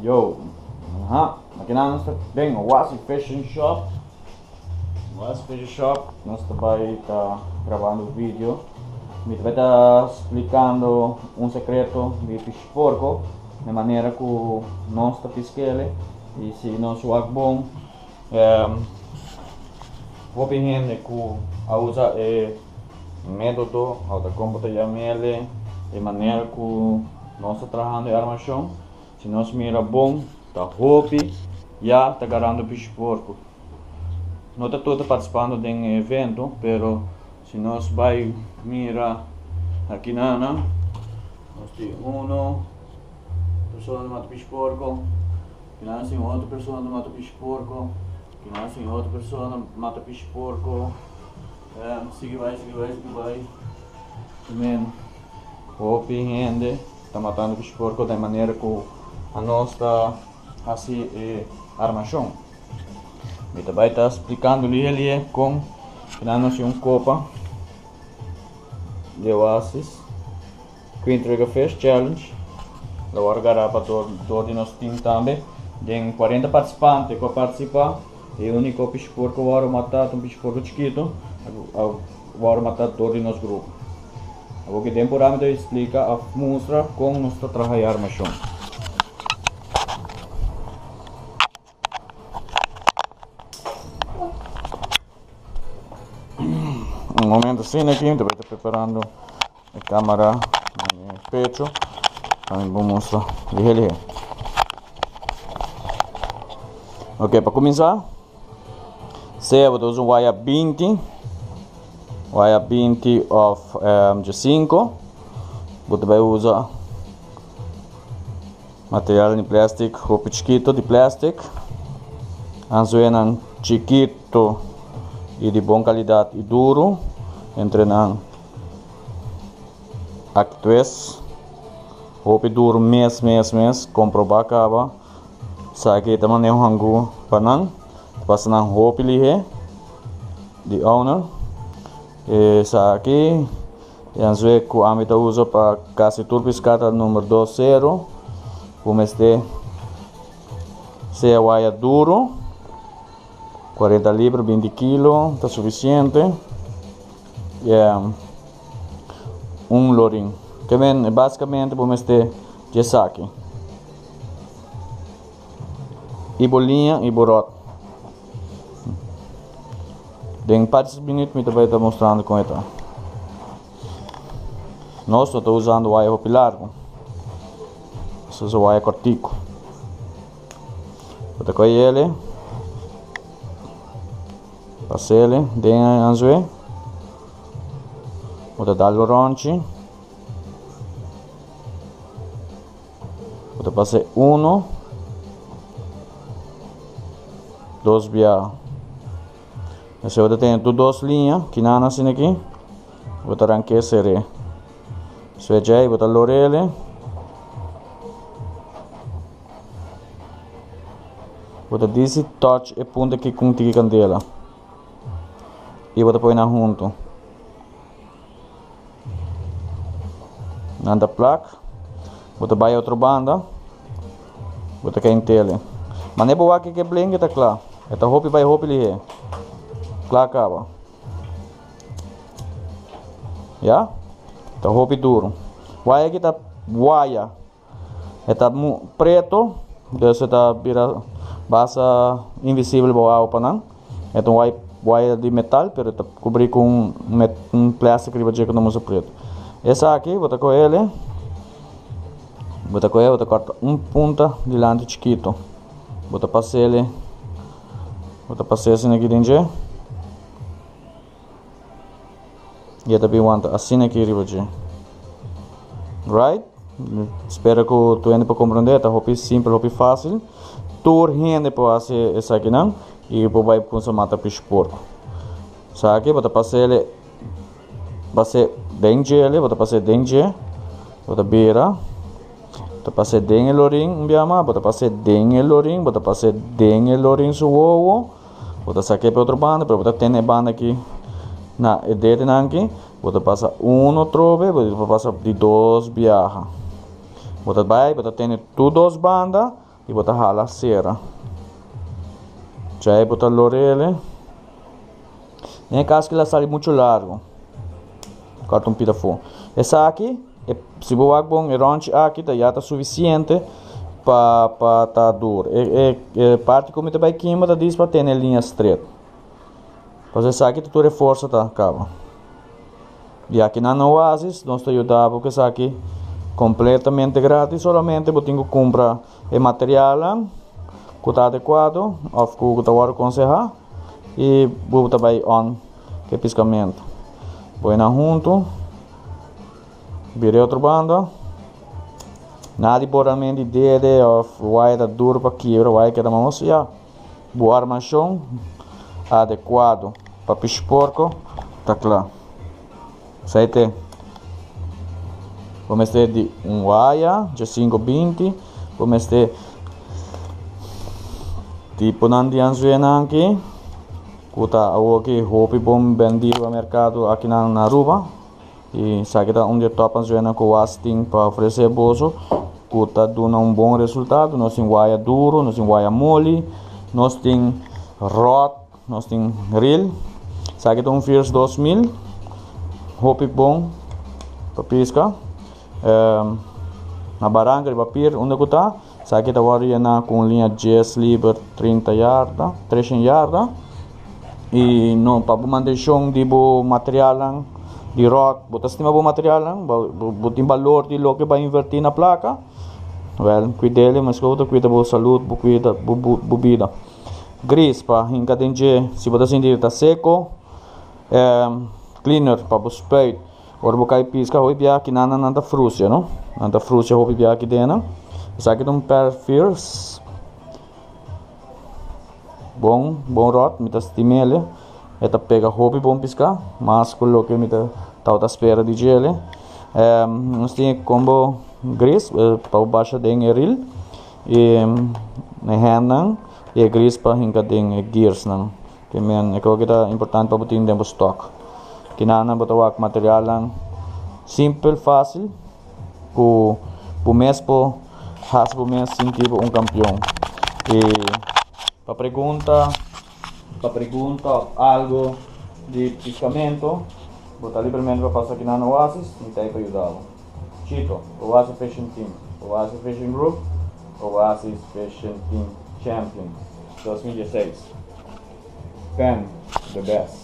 Yo, aha, akinan nos ta den Oasi Fishing Shop. Oasi Fishing Shop, nos ta bai ta grabando video. Mi ta bai ta splikando un sekreto di pishi porko, de manera ku nos ta piskele i si nos wak bon, hopi hende ku a usa e método òf ta kon bo ta yam'ele, e manera ku nos ta trahando e armashon. Si nos mira bon, ta hopi ya ta garando pishi porco. No ta tur ta participando den e evento, pero si nos bay mira aki nana, nos tin uno persona ta mata pishi porco, aki nana tin otro persona ta mata pishi porco, aki nana tin otro persona mata pishi porco, sigui bay, sigui bay, sigui bay. Hopi hende ta matando pishi porco den manera cu anos ta haci e armacion. Mi ta bay ta splicando lihe lihe con nan nos haci un copa di Oasis Queen Trigger Fish Challenge. Lo worde gara pa door di nos team tambe. Den 40 participante cu a participa, e unico pishi porco worde mata ta un pishi porco chikito, a worde mata door di nos grupo. Awor ki den por ami ta explica of mustra con nos ta traha e armacion. Un momento asina aki mi ta bay ta preparando e camara na mi pecho pa mi por mustra lihe lihe. Ok, pa cuminsa. Sea bo ta usa un waya 20, waya 20 of 5, bo ta bai usa material di plastic hopi chikito di plastic, anzuenan chikito y di bon calidad y duro, entre nan Actwes, hopi duro mes mes mes, comproba caba. Esaki ta maneho hangu pa nan. Ta pasa nan hopi lihe di owner. Esaki e anzue ku ami ta usa pa kasi tur piská ta number dos sero. Bo mester sea waya duro, 40 libra, 20 kilo ta sufisiente. Un lorin. Ke men basikamente bo mester di esaki. I bo liña i bo ròt. Den par di minüt mi ta bai ta mostrando kon e ta. Nos no ta usando waya hopi largu. Nos usa waya kòrtiku. Bo ta kohe ele, pas'ele den e anzué. Bo ta dal bo rònchi. Bo ta pasa e uno, dos biaha. Esei bo ta tene tur dos liña, kinan asina aki, bo ta ranke ser'é. Despues djei bo ta lor'el. Bo ta disi touch e punta aki ku un tiki kandela i bo ta pone nan huntu. Nan ta plak. Bo ta bai otro banda. Bo ta kai tele. Mane bo wak ke blinke ta kla. E ta hopi bai hopi lihe. Kla kaba. Ya? Ta hopi duro. Waya ki ta waya. E ta preto, dus e ta bira basa invisibel bo awa pa nan. E ta un waya di metal, pero e ta kubri ku un plastic riba dje ku ta musa preto. Esaki bo ta kohe el, bo ta kohe bo ta korta un punta dilanti chikito. Bo ta pas'el, bo ta pas'e asina aki den dje. Y e ta bin wanta asina aki riba dje. Right? Spera ku tur hende por komprendé. Ta hopi simpel, hopi fásil. Tur hende por hasi esakinan y por bai kumsa mata pishi porko. Esaki bo ta pas'el pas'é den djele, bo ta pas'é den dje, bo ta bira, bo ta pas'é den e lorin un bia mas, bo ta pas'é den e lorin, bo ta pas'é den e lorin su wowo. Bo ta saca e pa otro banda, pero bo ta tene e banda aki na e dedenan aki. Bo ta pasa uno trobe, bo ta pasa di dos biaha. Bo ta bai, bo ta tene tur dos banda. I bo ta hala sera. Djai bo ta lorele. Den e kas kila sali mucho largo. Kòrta un pida afó. Esaki, e, si bo wak bon, e rònchi aki ta ya ta sufisiente pa pa ta dur. E e e parti ku mi ta bai kima ta dis pa tene e liña stret. Pasobra esaki ta tur e forsa ta kaba. Di aki nan na Oasis nos ta yuda bo ku esaki kompletamente gratis, solamente bo tin ku kumpra e materialnan ku ta adekuado òf ku ta wòrdu konsehá i bo ta bai on ku e piskamentu. Pone nan huntu, bira e otro banda, nada di bora men di dede òf waya ta duru pa kibra, waya keda mamos ya. Bo armashon adekuado pa pish porko ta kla. Esei te. Bo mester di un waya dje sinku 20. Bo mester tiponan di anzuenan aki ku ta awoki hopi bon bendi riba merkado akinan na Aruba. I esaki ta un di e top anzuenan ku was tin pa ofresé boso ku ta duna un bon resultado. Nos tin waya duru, nos tin waya moli, nos tin ròt, nos tin ril. Esaki ta un Fierce 2000, hopi bon pa piska. Na baranka riba pier unda ku ta, esaki ta wòrdu yená ku un liña 10 liber 30 yarda, 300 yarda. I no pa bo mantenshon di bo materialnan di ròt, bo ta stima bo materialnan, bo tin balor di loke bo a invertí na plaka, wèl kuid'el meskos bo ta kuida bo salud, bo kuida bo bida. Gris pa hinka den dje si bo ta sinti ta seko, cleaner pa bo spuit ora bo kai piska hopi bia kinan nan ta frusia no, nan ta frusia hopi bia aki den. Esaki ta un perfils. Bon, bon ròt, mi ta stim'el. E ta pega hopi bon piská, mas ku loke mi ta tabata spera di djele. Nos tin e kombo gris pa bo basha den e ril i e hèndnan i e gris pa hinka den e gearsnan. Ke men e koki ta importante pa bo tin den bo stòk. Kinanan bo ta wak materialnan simpel, fásil ku bo mes por hasi bo mes sinti bo un kampion. I pa pregunta òf algu di piskamentu, bo ta libremente pa pasa aki na Oasis, mi ta ei pa yuda bo. Chito, Oasis Fishing Team, Oasis Fishing Group, Oasis Fishing Team Champion 2016. Pen, the best.